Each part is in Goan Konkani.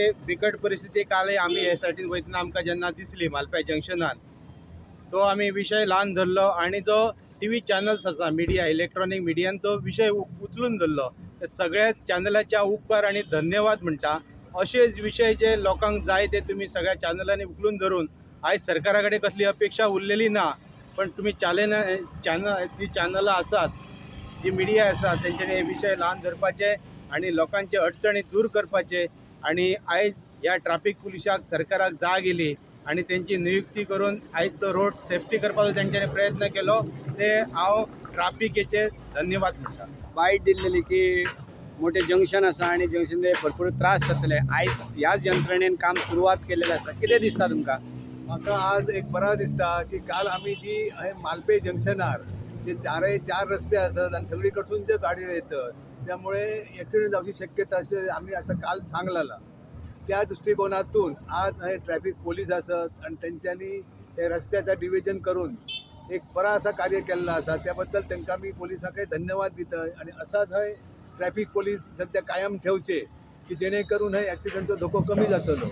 सामकी बिकट परिस्थिती कालय आमी हे सायडीन वयतना आमकां जेन्ना दिसली मालप्या जंक्शनान, तो आमी विशय ल्हान धरलो आनी जो टीव्ही चॅनल्स आसा, मिडिया, इलेक्ट्रॉनीक मिडियान तो विशय उचलून धरलो. ते सगळ्या चॅनलाच्या उपकार आनी धन्यवाद म्हणटा. अशेच विशय जे लोकांक जाय ते तुमी सगळ्या चॅनलांनी उखलून धरून आयज सरकारा कडेन कसली अपेक्षा उरलेली ना, पण तुमी चॅनल जी चॅनलां आसात, जी मिडिया आसा, तेंच्यांनी हे विशय ल्हान धरपाचे आनी लोकांचे अडचणी दूर करपाचे. आनी आयज ह्या ट्राफीक पुलिसाक सरकाराक जाग येयली आनी तेंची नियुक्ती करून आयज तो रोड सेफ्टी करपाचो तेंच्यांनी प्रयत्न केलो, ते हांव ट्राफिकेचे धन्यवाद म्हणटा. वायट दिल्लेली की मोठे जंक्शन आसा आनी जंक्शन भरपूर त्रास जातले. आयज ह्याच यंत्रणेन काम सुरवात केलेलें आसा, कितें दिसता तुमकां? म्हाका आज एक बरां दिसता की काल आमी जी हे मालपे जंक्शनार जे चारय चार रस्ते आसात आनी सगळी कडसून ज्यो गाडयो येतात, त्यामुळे एक्सिडंट जावची शक्यता अशें आमी आसा काल सांगलेलां. त्या दृश्टिकोनातून आज हे ट्रॅफिक पोलीस आसत आनी तेंच्यांनी हे रस्त्याचा डिविजन करून एक बरा असा कार्य केल्लो आसा. त्या बद्दल तांकां आमी पोलिसांकय धन्यवाद दिता आनी असाच हय ट्रॅफिक पोलीस सद्या कायम ठेवचे की जेणे करून हय एक्सिडंटचो धोको कमी जातलो.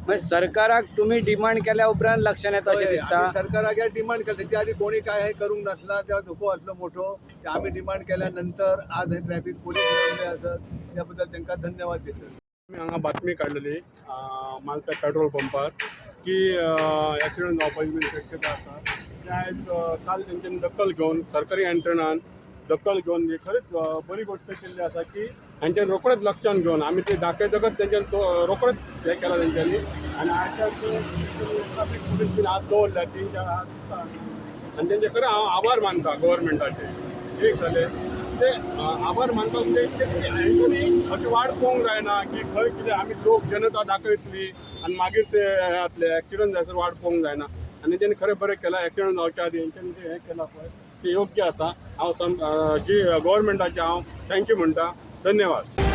म्हणजे सरकाराक तुमी डिमांड केल्या उपरांत लक्षात येता अशें हय, दिसता. आमी सरकाराक डिमांड केला. तेच्या आदी कोणी काय हे करूंक नासला, त्या धोको आसलो मोठो. ते आमी डिमांड केल्या नंतर आज हे ट्रॅफिक पोलीस येयल्ले आसत, त्या बद्दल तांकां धन्यवाद दिता. आमी हांगा बातमी काडलेली मालप्या पेट्रोल पंपार की एक्सिडंट जावपाची बीन शक्यता आसा. ते आयज काल तेंच्यांनी दखल घेवन, सरकारी यंत्रणान दखल घेवन ही खरीच बरी गोश्ट केल्ली आसा की हेंच्यांनी रोखडेच लक्षान घेवन आमी ते दाखयतकच तेंच्यांनी तो रोखडेच हें केलां तेंच्यांनी. आनी आयच्या ट्राफीक पुलीस बीन आज दवरल्या 3-4 आज आनी तेंचे खरें हांव आभार मानता गव्हर्मेंटाचे. एक जालें ते आभार मानता म्हणजे हेंच्यांनी अशी वाट पळोवंक जायना की खंय कितें आमी लोक जनता दाखयतली आनी मागीर ते हें जातलें. एक्सिडंट जायसर वाट पळोवंक जायना आनी तेंच्यांनी खरें बरें केलां. एक्सिडंट जावच्या आदी हेंच्यांनी जें हें केलां पळय तें योग्य आसा. हांव जी गव्हर्मेंटाचें हांव thank you म्हणटा. धन्यवाद.